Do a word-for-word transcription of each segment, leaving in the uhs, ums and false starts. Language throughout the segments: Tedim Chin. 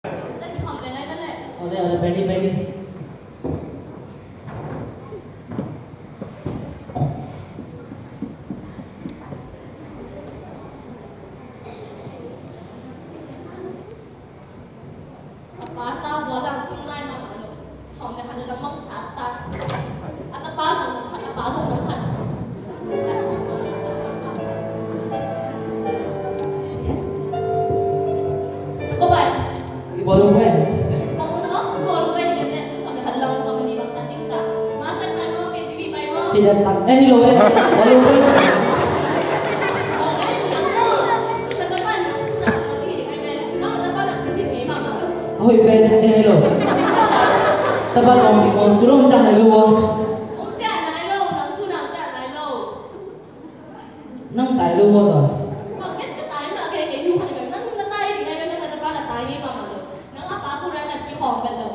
Tua kihawm leh ngai ven leh. Aw le, aw le, pai ni, pai ni. A pa ta bua lang tung nai mahmah lo. Sawm le khat le lam mang sa ta. A tapa sawm lam khat, a pa sawm lam khat. Ko bai. Ki bawlu bai. Bawlu bai ni kete. Sawm le khat lam sawm le ni bang sa ting ta. Ma sa kai mo, K T V bai mo. Ki da tak. Eh, lo eh. Bawlu bai. Hoih pen, eh, lo. Tapa tawng ding ong, tu long cang lo ong. Ong ciah nai lo, nang su nang ciah nai lo. Nang tai lo ong tawh. Bang ken ka tai mah, kei, kei nu khat pen, nang na tai ding ai pen, nang na tapa na tai ngei mahmah lo. Nang a pa ku rai nat kikhawm pen lo.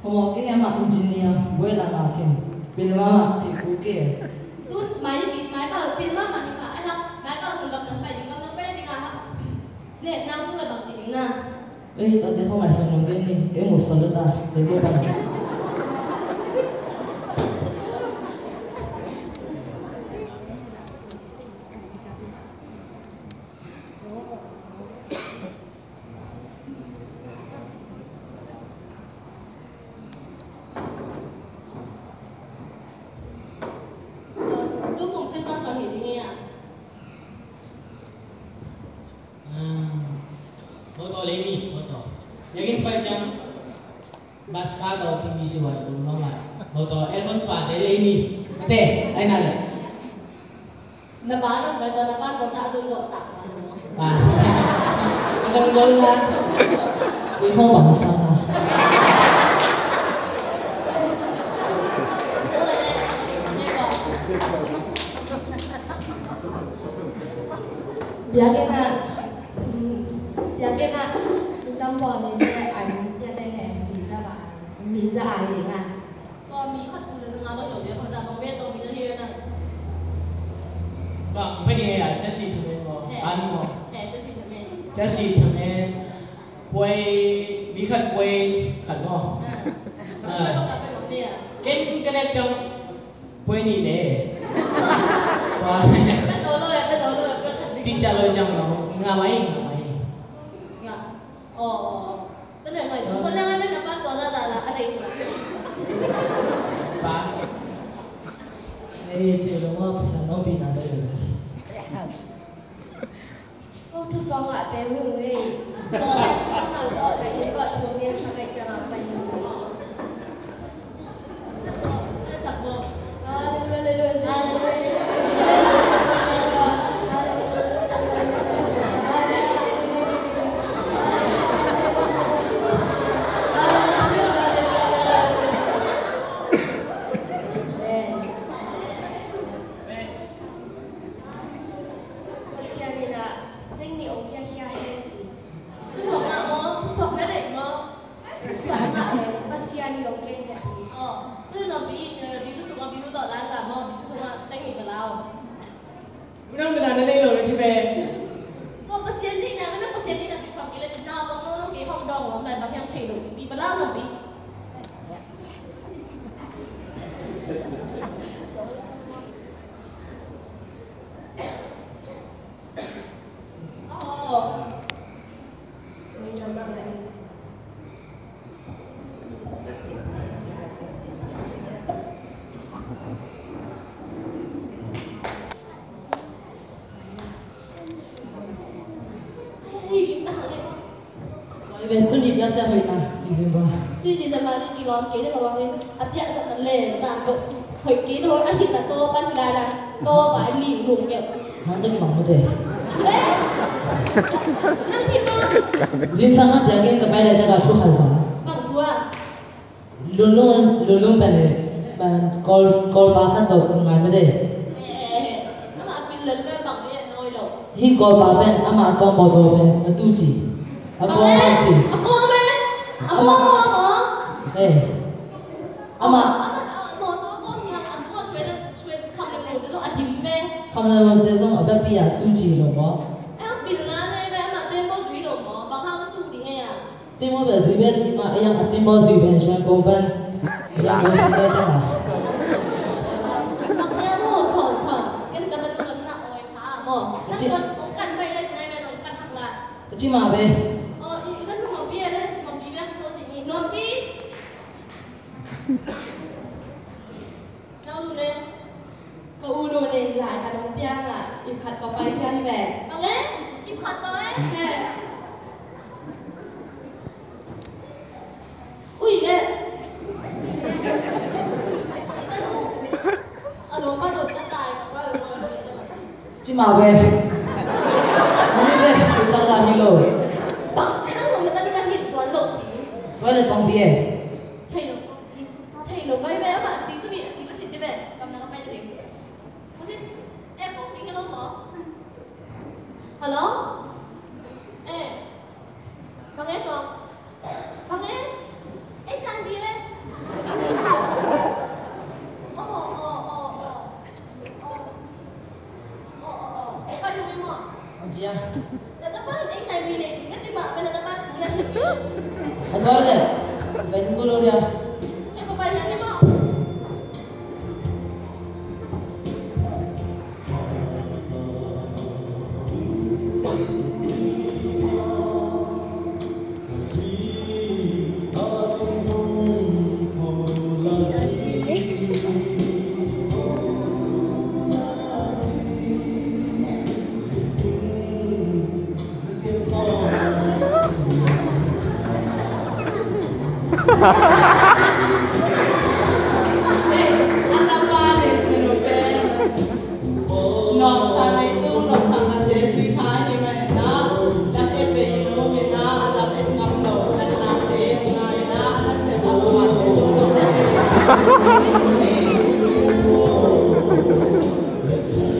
Homo kei amah engineer, buai la ngah ken. Pil mahmah, pil ku kei. Tu mai, pil mai ka, pil mahmah ni mah, ai hak, mai ka sung gam nang pai ding, gam nang pai ding a hak. Zek nang tu la bang ci ding na. Ei, tate khong ai sung nung ding ni, kei mu sol ta, kei mu bang. Tukum Christmas bang hi ding ei a. Ah, hoto lei ni, hoto. Yakin pai ciang. Bas ka to T V si wan kum no mai. Hoto aircon pa te lei ni. Ate, ai na le. Na ba nang bai to na ba to sa atun zo ta. Ah. Atun zo na. Ui ho bang sa na. Biakinn ah, biakinn ah, lungdam bawl ni te ai, ya te nge, min za ba, min za ai ni ma. Ko mi khat tu le nga bang lo le, ko da bang be to mi le na. Bang pe ni ya, just si tu le mo, an mo. Eh, just si tu le. Just si tu le. Puai, mi khat puai khat maw? Ah. Ah. Ken ka nek ciang puai nih ne. Tua. Teacher lo ciang lo. Nga mai, nga mai. Nga. Oh, oh, oh. Tua le mai. Tua le mai, na pa tua da da da. Ada itu. Pa. Eh, cik lo, apa sana bina tu ya? Ko thusuak ngahte uh hi ung ei. Pasian siangtho tawh ka innkuan thu ngen sak ahih ciangin pai hi ung ei. Halleluia, halleluia, halleluia. Amen. Pasian in ah, teng nih ong piakhia hen ci. Thusuak ngah maw, thusuak na deih maw? Thusuak ngah leh Pasian in ong piakhia hi. Aw, tu nong pi, eh, pi thusuak ngah, pi thusuak ngah, pi thusuak ngah, teng nih palau. Unang bena na nei lo na ci pen. Tua Pasian deihna, na Pasian deihna ci suak kei leh ci na bang no no kei hong dawng om lai bang hiam thei lo. Pi palau nong pi. Ven tuni piaksia hoihna December. Tuni December ni kilawm kei ding a bangin a piaksak na len dan tawh hoih kei ding a hih na tawp a hilai la tawp a lim lum kei. Hang tawh kimang mute. Nang hih na. Zingsang a piakin ka pai lai taka thu khan sa. Bang thu a. Lunlung, Lunlung pen, pen Kawl, Kawlpa khat tawh ngai mate. Eh, eh, eh. Amah pil lel pen bang eh, na oi lo. Hih Kawlpa pen amah a kawng mawtaw pen a tu ci. A kawng bang ci. A kawng pen? A kawng mawtaw. Eh. Amah. Amah, amah mawtaw kawng hiang a tu a suai na, suai kham leng lo te zong a dim pen. Kham leng lo te zong a vet pi a tu ci lo maw. Eh, pil na nei pen amah tembaw zui lo maw. Bang hang tu ding eh a. Timo bel zui bel zui mah, ei ang a timo zui bel siang kong pan. Siang kong siang bel ciang a. Mak nia mo, son, son. Ken ka tan son na oi pa mo. Na son ong kan bai le, janai bel ong kan hak la. Ka ci mah ve. Oh, i, i tan mo bi le, mo bi bel ko ti ni. No bi. Nau lu ne. Ka u nu nen lai ka nong piang a, ip khat ka pai piang hi ve. Bang e? Ip khat to e? He. Ui le. A lo pa to ta tai ka pa lo lo. Ci mah ve. Ani ve, ui tak la hi lo. Bang, e na lo mata na hi tuan lo pi. Tuan le bang bi e. Thei lo, thei lo bai ve ama si tu ni, si ma si ti ve. Kam na ka pai ding. Hello? Eh, bang e to? Bang e? Eh, Shan Bi le? Oh, oh, oh, oh. Oh, oh, oh. Eh, kau yung mo. Ang siya. Natapan, eh, Shan Bi le. Jika di ba, natapan, sila. Ang tawag le. Fan ko lo dia. Eh, babae yan mo.